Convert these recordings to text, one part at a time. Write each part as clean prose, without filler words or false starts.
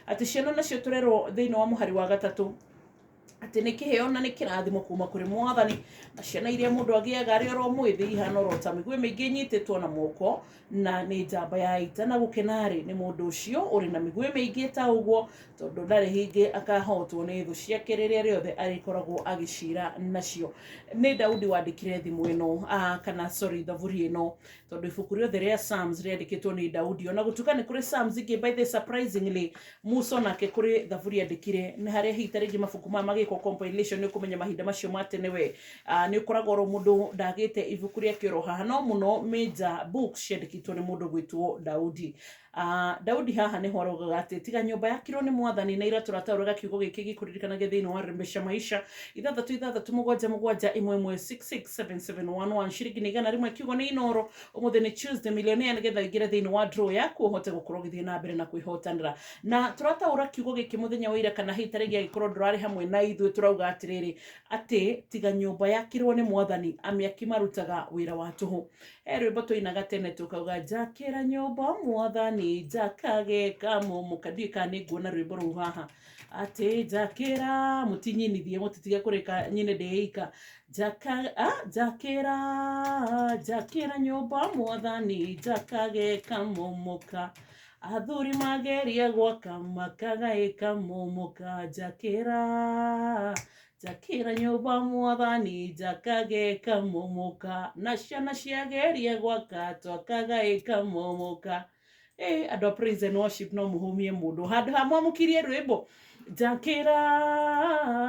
Atĩ ciana nacio tũrerwo thĩinĩ wa mũhari wa gatatũ atĩ nĩ kĩheo na nĩ kĩrathimo kuma kũrĩ Mwathani, na ciana iria mũndũ agĩaga arĩ oro mwĩthĩ ihana oro ta mĩguĩ mĩingĩ ĩnyitĩtwo na moko, na nĩ njamba ya ita. Na gũkena-rĩ, nĩ mũndũ ũcio ũrĩ na mĩguĩ mĩingĩ ta ũguo, tondũ ndarĩ hĩndĩ akahotwo nĩ thũ ciake rĩrĩa rĩothe arĩkoragwo agĩcira nacio. Nĩ Daudi wandĩkire thimũ ĩno, kana sorry, thaburi ĩno, tondũ ibuku rĩothe rĩa Psalms rĩandĩkĩtwo nĩ Daudi. Ona gũtuĩka nĩ kũrĩ Psalms ingĩ, by the surprisingly, Musa onake kũrĩ thaburi andĩkire. Nĩ harĩa hihi ta rĩngĩ mabuku maya magĩkwo compilation nĩ ũkũmenya mahinda macio ma tene we nĩ ũkoragwo oro mũndũ ndagĩte ibuku rĩake oro haha, no mũno major books ciandĩkĩtwo nĩ mũndũ gwĩtwo Daudi. Daudi haha nĩho araugaga atĩ tiga nyũmba yakirwo nĩ Mwathani. Na ira tũrataũraga kiugo gĩkĩ gĩkũririkanagia thĩinĩ wa Rembesha Maisha 66771 667711, ciringi nĩ 100, kiugo nĩ Inoro. Ũmũthĩ nĩ Tuesday Millionaire, nĩgetha ũingĩre thĩinĩ wa draw yaku ũhote gũkorwo ũgĩthiĩ na mbere na kwĩhotanĩra. Na tũrataũra kiugo gĩkĩ mũthenya wa ira, kana hihi ta rĩngĩ angĩkorwo ndũrarĩ hamwe na ithuĩ, tũrauga atĩrĩrĩ, atĩ tiga nyũmba yakirwo nĩ Mwathani, amĩaki marutaga wĩra wa tũhũ. He rwĩmbo twainaga tene tũkauga, njakĩra nyũmba Mwathani njakage kamũmũka. Ndiũĩ kana nĩ nguona rwĩmbo rũu haha, atĩ njakĩra, mũtinyinithie, mũtitige kũrĩka nyine ndĩika. Njakĩra, njakĩra nyũmba Mwathani njakage kamũmũka, athuri mageria gwaka makagaĩka mũmũka. Njakĩra, njakĩra nyũmba Mwathani njakage kamũmũka, na ciana ciageria gwaka twakagaĩka mũmũka. Ĩ andũ a praise and worship, no mũhũmie mũndũ handũ ha mwamũkirie rwĩmbo, njakĩra,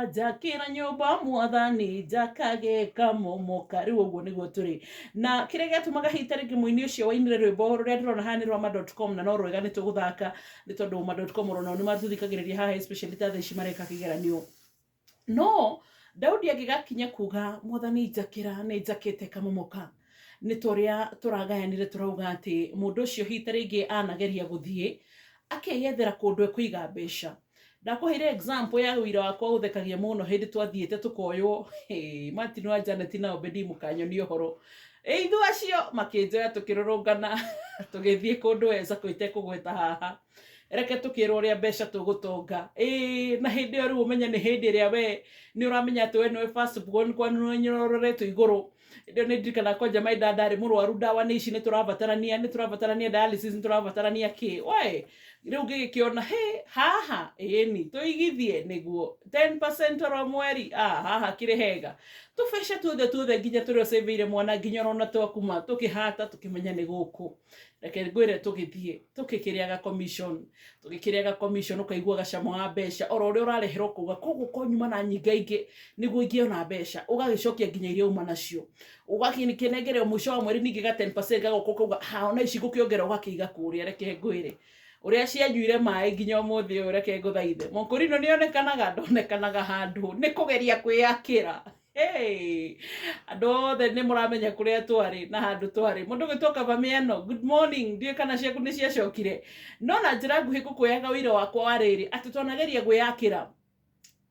njakĩra nyũmba Mwathani njakage kamũmũka. Rĩu ũguo nĩguo tũrĩ na kĩrĩa gĩatũmaga hihi ta rĩngĩ mũini ũcio wainire rwĩmbo rũrĩa ndĩrona haha nĩ rwa ma.com, na no rwega nĩ tũgũthaka, nĩ tondũ ma.com oro nao nĩ matũthikagĩrĩria haha, especially ta thaa ici mareka kĩgeranio. No Daudi angĩgakinya kuga, Mwathani njakĩra, nĩ njakĩte kamomoka, nĩ ta ũrĩa tũragayanire tũrauga atĩ mũndũ ũcio hihi ta rĩngĩ anageria gũthiĩ akeyethera kũndũ ekũiga mbeca. Ndakũheire example ya ũira wakwa ũthekagia mũno hĩndĩ twathiĩte tũkoywo. Hey, Martin wa Janet na Obedi, mũkanyonia ũhoro. Ithuĩ acio makĩnjoya, tũkĩrũrũngana, tũgĩthiĩ kũndũ weza kũitekũgweta haha, reke tũkĩrwo ũrĩa mbeca tũgũtonga. Ĩĩ, na hĩndĩ ĩyo rĩu ũmenye nĩ hĩndĩ ĩrĩa we nĩ ũramenya atĩ we nĩwe first born kwanyu, nĩ ũroretwo igũrũ. Hĩndĩ ĩyo nĩ ndirikanaga kwanja my dad arĩ mũrwaru, ndawa nĩ ici, nĩ tũrabatarania dialysis, nĩ tũrabatarania kĩ we. Rĩu ngĩgĩkĩona he haha, ĩni tũigithie nĩguo 10% oro mweri, ah, haha kĩrĩ hega. Tũbeca tuothe tuothe nginya tũrĩa ũcĩvĩire mwana, nginya orona twakuma, tũkĩhata, tũkĩmenya nĩ gũkũ. Reke ngwĩre, tũgĩthiĩ tũkĩkĩrĩaga commission, tũgĩkĩrĩaga commission, ũkaigua gacamo wa mbeca oro ũrĩa ũrareherwo kũuga koguo konyuma na nyingaingĩ nĩguo ingĩona mbeca, ũgagĩcokia nginya iria uma nacio, ũgakĩnengerwo mũico wa mweri ningĩ ga 10% gagoka, ũkauga ha ona ici ngũkĩongera, ũgakĩiga kũrĩa. Reke ngwĩre ũrĩa cianyuire maĩ nginya ũmũthĩ ũyũ. Reke ngũthaithe, mũkũrino nĩonekanaga, ndonekanaga handũ, nĩ kũgeria kwĩyakĩra. Hey, andũ othe nĩ mũramenya kũrĩa twarĩ na handũ twarĩ. Mũndũ gwĩtwo Kavamiano, good morning. Ndiũĩ kana ciaku nĩ ciacokire, no na njĩra nguhĩ ngũkwĩaga ũira wakwa wa rĩrĩ, atĩ twanageria gwĩyakĩra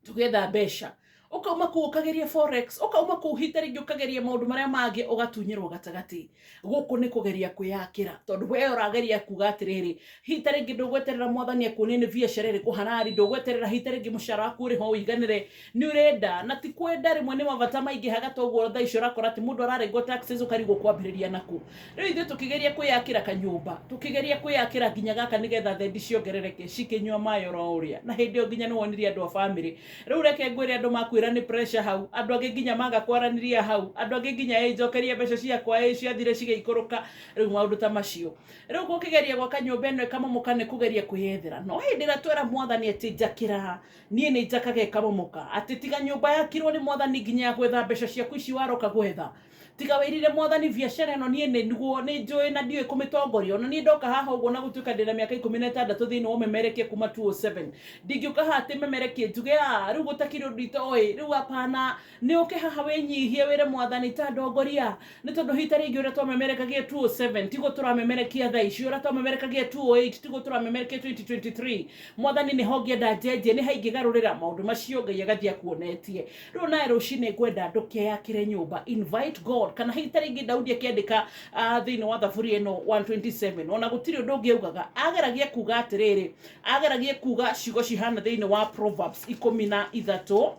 tũgetha mbeca, ũkauma kũu ũkageria forex, ũkauma kũu hita rĩngĩ ũkageria maũndũ marĩa mangĩ, ũgatunyĩrwo gatagatĩ. Gũkũ nĩ kũgeria kwĩyakĩra, tondũ we ũrageria kuga atĩrĩrĩ, hita rĩngĩ ndũgweterera Mwathani akuonie nĩ biacara ĩrĩkũ harari, ndũgweterera hita rĩngĩ mũcara waku ũrĩho ũiganĩre, nĩ ũrenda na ti kwenda, rĩmwe nĩ mabata maingĩhaga. Toguo thaa ici ũrakora atĩ mũndũ ararengwo taxes, ũkarigwo kwambĩrĩria nakũ. Rĩu ithuĩ tũkĩgeria kwĩyakĩra kanyũmba, tũkĩgeria kwĩyakĩra nginya gaka nĩgetha thendi ciongerereke, cikĩnyua maĩ oro ũrĩa. Na hĩndĩ ĩyo nginya nĩ wonirie andũ a bamĩrĩ. Rĩu reke ngwĩre, andũ makwĩra nĩ pressure hau, andũ angĩ nginya maga kwaranĩria hau, andũ angĩ nginya ĩ njokerie mbeca ciakwa, ĩ ciathire cigĩikũrũka, rĩu maũndũ ta macio. Rĩu gũkĩgeria gwaka nyũmba ĩno ĩkamomoka nĩ kũgeria kwĩyethera. No hĩndĩ ĩrĩa twera Mwathani atĩ njakĩra, niĩ nĩ njakaga ĩkamomoka, atĩ tiga nyũmba yakirwo nĩ Mwathani nginya ya gwetha mbeca ciaku ici waroka gwetha, tiga wĩrire Mwathani biacara ĩno niĩ nĩ niguo nĩ njũĩ na ndiũĩ kũmĩtongoria. Ona niĩ ndoka haha ũguo, na gũtuĩka ndĩna mĩaka 16 thĩinĩ wa ũmemerekia kuma 207, ndingĩũka haha atĩ memerekie njuge, a rĩu gũtakĩrĩ ũndũ itoĩ rĩu, hapana. Nĩ ũke haha wĩnyihie, wĩre Mwathani ta ndongoria, nĩ tondũ hita rĩngĩ ũrĩa twamemerekagia 207 tiguo tũramemerekia thaa ici, ũrĩa twamemerekagia 208 tiguo tũramemerekia 2023. Mwathani, nĩho ngĩenda njenjie, nĩ haingĩgarũrĩra maũndũ macio, Ngai agathiĩ akuonetie. Rĩu nawe rũcinĩ ngwenda ndũkeyakĩre nyũmba, invite God. God. Kana hihi ta rĩngĩ Daudi akĩandĩka thĩinĩ wa thaburi ĩno 127, ona gũtirĩ ũndũ ũngĩ augaga, ageragia kuga atĩrĩrĩ, ageragia kuga ciugo cihana thĩinĩ wa Proverbs 13,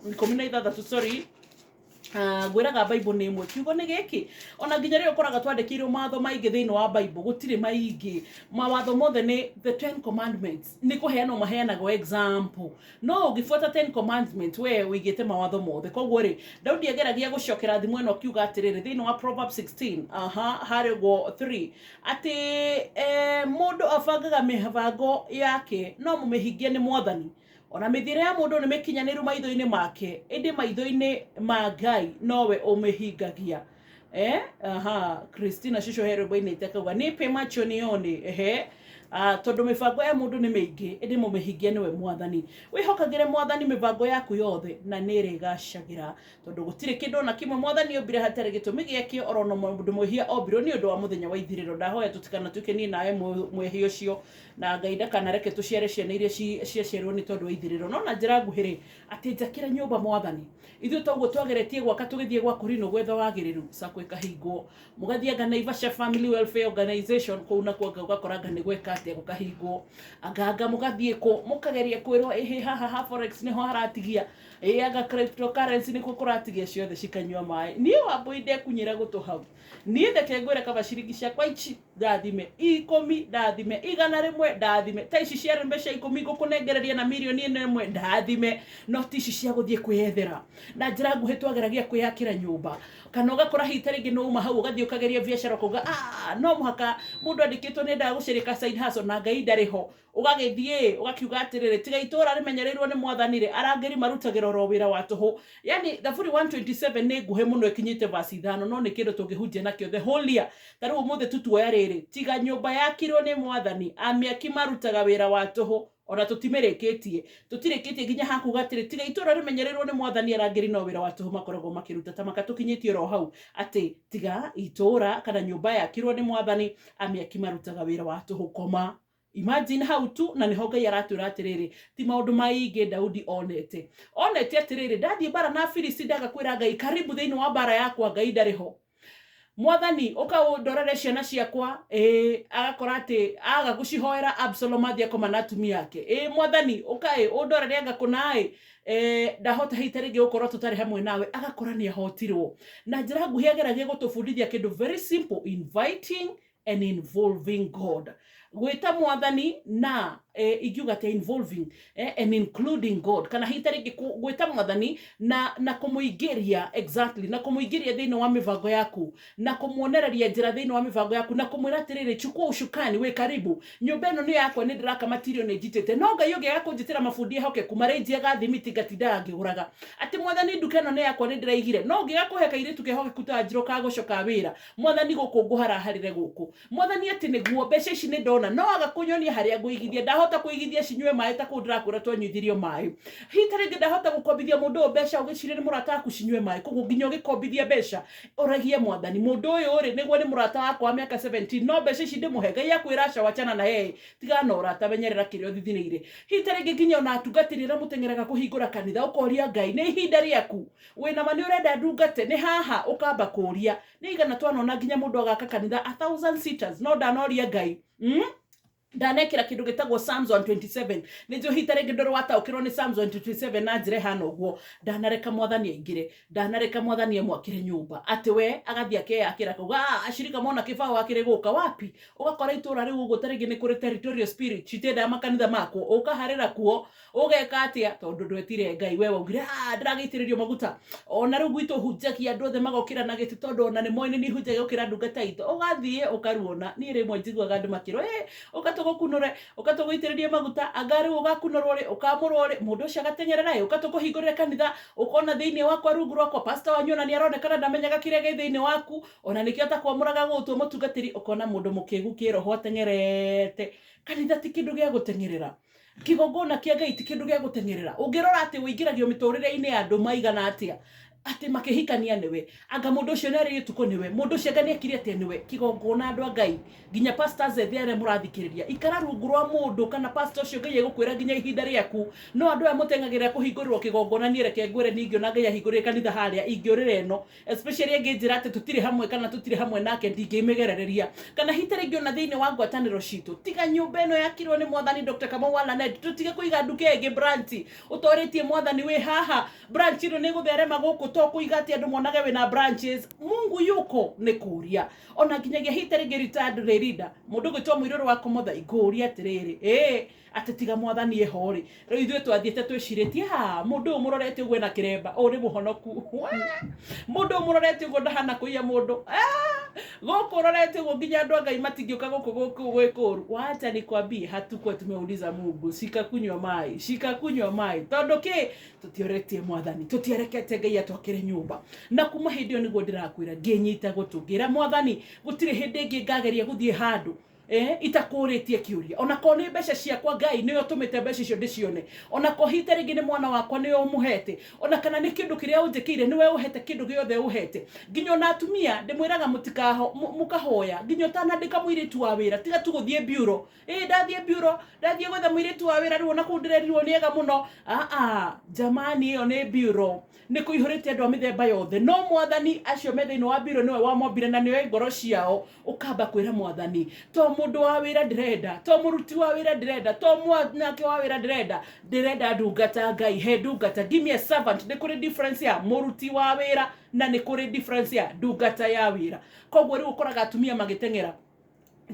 16, sorry. Ngwĩraga Bible nĩ ĩmwe, kiugo nĩ gĩkĩ. Ona nginya rĩrĩa ũkoraga twandĩkĩirwo mawatho maingĩ thĩinĩ wa Bible, gũtirĩ maingĩ, mawatho mothe nĩ the 10 commandments, nĩ kũheanwo maheanagwo example, no ũngĩbuata 10 commandments we ũigĩte mawatho mothe. Koguo rĩ, Daudi ageragia gũcokera thimo ĩno akiuga atĩrĩrĩ thĩinĩ wa Proverbs 16, aha, harĩ ũguo 3, atĩ mũndũ abangaga mĩbango yake no mũmĩhingia nĩ Mwathani. Ona mĩthiĩre ya mũndũ nĩ mĩkinyanĩru maitho-inĩ make, ĩndĩ maitho-inĩ ma Ngai nowe ũmĩhingagia. Aha, Christina Shusho he rwĩmbo ainĩte akauga nipe macho nione. Ehe, tondũ mĩbango ya mũndũ nĩ mĩingĩ, ĩndĩ mũmĩhingia nĩwe Mwathani. Wĩhokagĩre Mwathani mĩbango yaku yothe na nĩ ĩrĩgacagĩra, tondũ gũtirĩ kĩndũ ona kĩmwe Mwathani ombire hatarĩ gĩtũmi gĩakĩo, oro na mũndũ mwĩhia ombirwo nĩ ũndũ wa mũthenya wa ithirĩro. Ndahoya tũtikanatuĩke niĩ nawe mwĩhia ũcio, na Ngai ndakanareke tũciare ciana iria ciaciarirwo nĩ tondũ wa ithirĩro. No na njĩra nguhĩ rĩ, atĩ njakĩra nyũmba Mwathani. Ithuĩ toguo twageretie gwaka tũgĩthiĩ gwa Kũrinũ gwetha wagĩrĩru, sacco ĩkahingwo. Mũgathiĩ anga Naivasha Family Welfare Organization, kũu nakuo anga ũgakora anga nĩ gweka atĩa gũkahingwo. Anga anga mũgathiĩ kũ, mũkageria kwĩrwo ĩhĩ haha ha forex nĩho haratigia, ĩ anga cryptocurrency nĩkuo kũratigia, ciothe cikanyua maĩ. Niĩ Wambũi ndekunyĩra gũtũ hau. Niĩ ndeke ngwĩre kaba ciringi ciakwa ici ndathime 10, ndathime 100, ndathime ta ici ciarĩ mbeca 10 ngũkũnengereria na mirioni ĩno ĩmwe ndathime, no ti ici cia gũthiĩ kwĩyethera. Na njĩra nguhĩ twageragia kwĩyakĩra nyũmba, kana ũgakora hihi ta rĩngĩ nĩ uma hau ũgathiĩ ũkageria biacara ũkauga no mũhaka mũndũ andĩkĩtwo nĩ endaga gũcaria ka side hustle na Ngai ndarĩ ho. Ũgagĩthiĩ ũgakiuga atĩrĩrĩ, tiga itũũra rĩmenyereirwo nĩ Mwathani rĩ, arangĩri marutagĩra oro wĩra wa tũhũ. Yani thaburi 127 nĩ nguhĩ mũno, ĩkinyĩte verse 5, no nĩ kĩndũ tũngĩhunjia nakĩo the whole year. Ta rĩu ũmũthĩ tutuoya rĩrĩ, tiga nyũmba yakirwo nĩ Mwathani, amĩaki marutaga wĩra wa tũhũ. Ona tũtimĩrĩkĩtie, tũtirĩkĩtie nginya ha kuga atĩrĩ, tiga itũũra rĩmenyereirwo nĩ Mwathani, arangĩri no wĩra wa tũhũ makoragwo makĩruta. Ta maka tũkinyĩtie oro hau atĩ tiga itũũra kana nyũmba yakirwo nĩ Mwathani, amĩaki marutaga wĩra wa tũhũ, koma. Imagine hau tu, na nĩho Ngai aratwĩra atĩrĩrĩ, ti maũndũ maingĩ Daudi onete. Onete atĩrĩrĩ, ndathiĩ mbara na Afilisti ndaga kwĩra Ngai karibu thĩinĩ wa mbara yakwa, Ngai ndarĩ ho. Mwathani ũka ũndorere ciana ciakwa, ĩĩ, agakora atĩ aga gũcihoera Absalom athiĩ akoma na atumia ake. Ĩĩ Mwathani ũka ĩ ũndorere anga kũna ĩ, ndahota hihi ta rĩngĩ gũkorwo tũtarĩ hamwe nawe, agakora nĩ ahotirwo. Na njĩra nguhĩ ageragia gũtũbundithia kĩndũ very simple, inviting and involving God. Gwĩta Mwathani na ingiuga atĩa, involving and including God, kana hihi ta rĩngĩ gwĩta Mwathani na kũmũingĩria, exactly, na kũmũingĩria thĩinĩ wa mĩbango yaku, na kũmuonereria njĩra thĩinĩ wa mĩbango yaku, na kũmwĩra atĩrĩrĩ, chukua ushukani, wĩ karibu, nyũmba ĩno nĩ yakwa, nĩ ndĩraka matirio, nĩ njitĩte, no Ngai ũngĩaga kũnjĩtĩra mabundi ehokeku marĩ njiaga thimiti ngatindaga ngĩgũraga. Atĩ Mwathani nduka ĩno nĩ yakwa, nĩ ndĩraigire, no ũngĩaga kũhe kairĩtu kehokeku ta Wanjirũ ka gũcoka wĩra, Mwathani gũkũ ngũharaharĩre gũkũ. Mwathani atĩ nĩguo mbeca ici nĩ ndona, no aga kũnyonia harĩa ngũigithia, ndahota kũigithia cinyue maĩ ta kũu ndĩrakwĩra twanyuithirio maĩ. Hihi ta rĩngĩ ndahota gũkombithia mũndũ ũyũ mbeca ũgĩciria nĩ mũrata waku cinyue maĩ. Koguo nginya ũgĩkombithia mbeca ũragie Mwathani, mũndũ ũyũ rĩ nĩguo nĩ mũrata wakwa wa mĩaka 17, no mbeca ici ndĩmũhe? Ngai akwĩra aca, wachana na yeye, tigana na ũrata, menyerera kĩrĩa ũthithinĩire. Hihi ta rĩngĩ nginya ona atungatĩri arĩa mũteng'eraga kũhingũra kanitha ũkoria Ngai, nĩ ihinda rĩaku? Wĩna ma nĩ ũrenda ndungate? Nĩ haha ũkamba kũria. Nĩ igana twanona nginya mũndũ agaka kanitha 1,000 seaters, no ndanoria Ngai. Ndanekĩra kĩndũ gĩtagwo Psalms 127. Nĩ njũĩ hihi ta rĩngĩ ndũrĩ wataũkĩrwo nĩ Psalms 127 na njĩra ĩhana ũguo. Ndanareka Mwathani aingĩre, ndanareka Mwathani amwakĩre nyũmba, atĩ we agathiĩ akeyakĩra akauga, ashirika mona kĩbaũ akĩrĩ gũka wapi. Ũgakora itũra rĩu ũguo ta rĩngĩ nĩ kũrĩ territorial spirit citiendaga makanitha makwo, ũkaharĩra kuo. Ũgeka atĩa tondũ ndwetire Ngai? We waugire, ndĩragĩitĩrĩrio maguta, ona rĩu gwitũ hunjagia andũ othe magokĩra na gĩtĩ, tondũ ona nĩ moĩ nĩ niĩ hunjagia gũkĩra ndungata itũ. Ũgathiĩ ũkaruona. Niĩ rĩmwe njiguaga andũ makĩrwo, ũka tũgũkunũre, ũka tũgũitĩrĩrie maguta, anga rĩu ũgakunũrwo rĩ, ũkamũrwo rĩ, mũndũ ũcio agateng'erera, ũka tũkũhingũrĩre kanitha, ũkona thĩinĩ wakwa rungu rwakwa pastor wanyu ona nĩ aronekana ndamenyaga kĩrĩa gĩ thĩinĩ waku, ona nĩkĩo atakwamũraga gũgũtua mũtungatĩri. Ũkona mũndũ mũkĩgu kĩroho ateng'erete. Kanitha ti kĩndũ gĩa gũteng'erera. Kĩgongona kĩa Ngai ti kĩndũ gĩa gũteng'erera. Ũngĩrora atĩ ũingĩragio mĩtũrĩre-inĩ ya andũ maigana atĩa. Atĩ makĩhikania nĩwe, anga mũndũ ũcio nĩ arĩ gĩtukũ nĩwe, mũndũ ũcio anga nĩ ekire atĩa nĩwe. Kĩgongona andũ a Ngai, nginya pastors ethĩ arĩa mũrathikĩrĩria, ikara rungu rwa mũndũ kana pastor ũcio Ngai egũkwĩra nginya ihinda rĩaku. No andũ aya mũteng'agĩrĩra kũhingũrĩrwo kĩgongona, niĩ reke ngwĩre, niĩ ingĩona Ngai ahingũrĩire kanitha harĩa, ingĩũrĩra ĩno. Especially angĩnjĩra atĩ tũtirĩ hamwe kana tũtirĩ hamwe nake, ndingĩmĩgerereria. Kana hita rĩngĩ ona thĩinĩ wa ngwatanĩro citũ, tiga nyũmba ĩno yakirwo nĩ mwathani Dr. Kamau wa Lanet, tũtige kũiga nduka ĩngĩ branch ũtorĩtie mwathani wĩ haha. Branch ĩno nĩ ĩgũtherema gũkũ, to kũiga atĩ andũ monage wĩna branches. Mungu yuko nĩ kũria. Ona nginyagia hita rĩngĩ retired lay leader, mũndũ ũgwĩtwo Mũirũrũ wa Kũmotha, ingũria atĩrĩrĩ, ĩĩ atĩ tiga mwathani eho rĩ, rĩu ithuĩ twathiĩte twĩcirĩtie, ha mũndũ ũyũ mũrorete ũguo ena kĩremba, ũyũ nĩ mũhonoku. Mũndũ ũyũ mũrorete ũguo ndahana kũiya mũndũ. Gũkũ ũrorete ũguo nginya andũ a Ngai matingĩũka gũkũ gũkũ gwĩ kũũru. Wacha nikwambie, hatukuwa tumeuliza Mungu, shika kunywa mai, shika kunywa mai. Tondũ kĩ? Tũtioretie mwathani, tũtiarekete Ngai atwakĩre nyũmba. Na kuma hĩndĩ ĩyo nĩguo ndĩrakwĩra, ngĩnyita gũtũ, ngĩra mwathani, gũtirĩ hĩndĩ ĩngĩ ngageria gũthiĩ handũ itakũrĩtie kĩũria. Ona korwo nĩ mbeca ciakwa, Ngai nĩwe ũtũmĩte mbeca icio ndĩcione. Ona korwo hita rĩngĩ nĩ mwana wakwa nĩwe ũmũhete, ona kana nĩ kĩndũ kĩrĩa ũnjĩkĩire nĩwe ũhete kĩndũ gĩothe ũhete. Nginya ona atumia ndĩmwĩraga mũtikaho mũkahoya nginya ũtanandĩka mũirĩtu wa wĩra, tiga tu gũthiĩ bureau. Ĩĩ ndathiĩ bureau, ndathiĩ gwetha mũirĩtu wa wĩra, rĩu ona kũu ndĩrerirwo nĩ ega mũno. Aa, jamani, ĩyo nĩ bureau. Nĩ kũihũrĩte andũ a mĩthemba yothe, no mwathani acio me thĩinĩ wa bureau nĩwe wamombire na nĩoĩ ngoro ciao. Ũkamba kwĩra mwathani, to mũndũ wa wĩra ndĩrenda, to mũruti wa wĩra ndĩrenda, to mwanake wa wĩra ndĩrenda, ndĩrenda ndungata. Ngai he ndungata, give me a servant. Nĩ kũrĩ difference ya mũruti wa wĩra na nĩ kũrĩ difference ya ndungata ya wĩra. Koguo rĩu ũkoraga atumia magĩteng'era,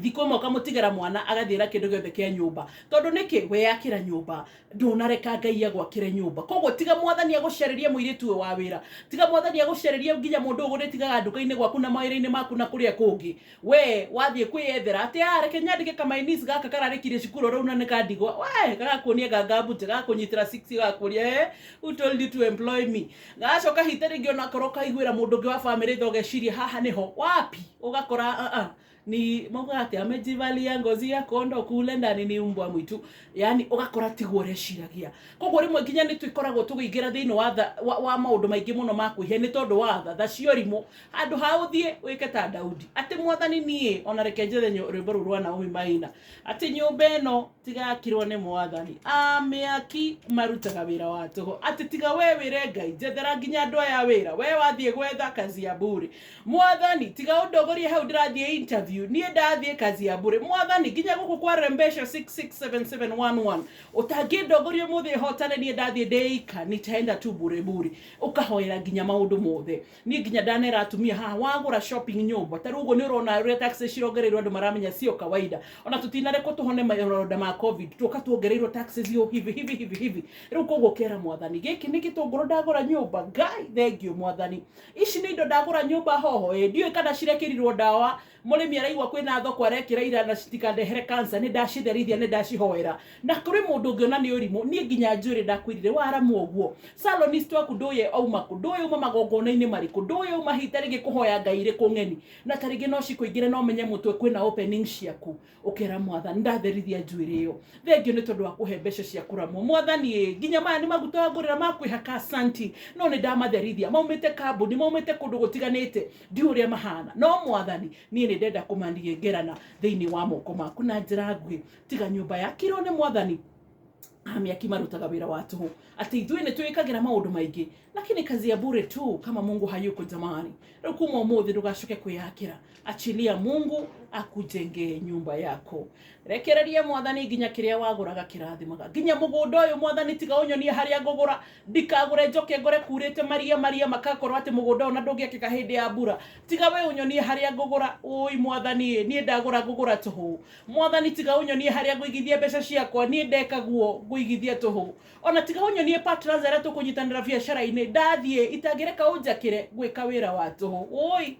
thikũ ĩmwe ũkamũtigĩra mwana agathiĩ na kĩndũ gĩothe kĩa nyũmba. Tondũ nĩkĩ? Weyakĩra nyũmba, ndũnareka Ngai agwakĩre nyũmba. Koguo tiga mwathani agũcarĩrie mũirĩtu ũyũ wa wĩra, tiga mwathani agũcarĩrie nginya mũndũ ũyũ ũrĩtigaga nduka-inĩ gwaku na mawĩra-inĩ maku na kũrĩa kũngĩ. We wathiĩ kwĩyethera atĩ a reke nyandĩke kamainis gaka kararĩkirie cukuru rĩu na nĩ kandigwa, we gagakuonia ngangambute, gagakũnyitĩra six, gagakũria who told you to employ me? Gagacoka hita rĩngĩ onakorwo kaiguĩra mũndũ ũngĩ wa bamĩrĩ tha, ũgeciria haha nĩho wapi, ũgakora ni maugaga atĩ amejivalia ngozi ya kondo kule ndani ni mbwa mwitu, yani ũgakora tiguo ũreciragia. Koguo rĩmwe nginya nĩ twĩkoragwo tũgĩingĩra thĩinĩ wa tha, wa maũndũ maingĩ mũno ma kwĩhia nĩ tondũ wa tha tha cia ũrimũ. Handũ ha ũthiĩ wĩke ta Daudi, atĩ mwathani niĩ ona reke njethe rwĩmbo rũu rwa Naomi Maina, atĩ nyũmba ĩno tigakirwo nĩ mwathani, amĩaki marutaga wĩra wa tũhũ. Atĩ tiga we wĩre Ngai, njethera nginya andũ aya wĩra, we wathiĩ gwetha kazi ya bure. Mwathani tiga ũndogorie hau ndĩrathiĩ interview, niĩ ndathiĩ kazi ya bure. Mwathani nginya gũkũ kwa Rembesha 667711 ũtangĩndongoria ũmũthĩ hotane, niĩ ndathiĩ ndĩika, nitaenda tu bure bure. Ũkahoera nginya maũndũ mothe. Niĩ nginya ndanera atumia haha, wagũra shopping nyũmba ta rĩu ũguo nĩ ũrona ũrĩa taxes cirongereirwo, andũ maramenya sio kawaida. Ona tũtinarekwo tũhone maronda ma COVID, tuoka tuongereirwo taxes yo hivi hivi hivi hivi. Rĩu koguo ũkera mwathani, gĩkĩ nĩ gĩtũngũrũ ndagũra nyũmba, Ngai thengiũ mwathani, ici nĩ indo ndagũra nyũmba, hoho ĩ ndiũĩ kana cirekĩrirwo ndawa, mũrĩmi araigua kwĩna thoko arekĩra ira na citikandehere cancer, nĩ ndacitherithia, nĩ ndacihoera. Na kũrĩ mũndũ ũngĩona nĩ ũrimũ, niĩ nginya njuĩrĩ ndakwĩrire waramwo ũguo, salonist waku ndũĩ auma kũ, ndũĩ auma magongona-inĩ marĩkũ, ndũĩ auma hita rĩngĩ kũhoya ngai irĩkũ ng'eni, na ta rĩngĩ no cikũingĩre no menye mũtwe kwĩna opening ciaku. Ũkera mwathani, ndatherithia njuĩrĩ ĩyo, thengio nĩ tondũ wa kũhe mbeca cia kũramwo. Mwathani ĩ nginya maya nĩ maguta wangũrĩra ma kwĩhaka, asanti, no nĩ ndamatherithia, maumĩte kambuni, maumĩte kũndũ gũtiganĩte, ndiũ ũrĩa mahana, no mwathani niĩ nĩ ndenda kũmanengerana thĩinĩ wa moko maku na njĩra nguhĩ. Tiga nyũmba yakirwo nĩ mwathani, amĩaki marutaga wĩra wa tũhũ. Atĩ ithuĩ nĩ twĩkagĩra maũndũ maingĩ, lakini kazi ya bure tu kama Mungu hayuko. Jamani, rĩu kuma ũmũthĩ ndũgacoke kwĩyakĩra, achilia Mungu akujengee nyumba yako. Rekereria mwathani nginya kĩrĩa wagũraga kĩrathimaga, nginya mũgũnda ũyũ. Mwathani tiga ũnyonie harĩa ngũgũra, ndikagũre njoke ngore kurĩte maria maria makakorwo atĩ mũgũnda ũyũ na ndũngĩakĩka hĩndĩ ya mbura. Tiga we ũnyonie harĩa ngũgũra. Ũi mwathani, niĩ ndagũra ngũgũra tũhũ. Mwathani tiga ũnyonie harĩa ngũigithia mbeca ciakwa, niĩ ndeka guo ngũigithia tũhũ. Ona tiga ũnyonie partners arĩa tũkũnyitanĩra biacara-inĩ, ndathiĩ itangĩreka ũnjakĩre ngwĩka wĩra wa tũhũ. Ũi.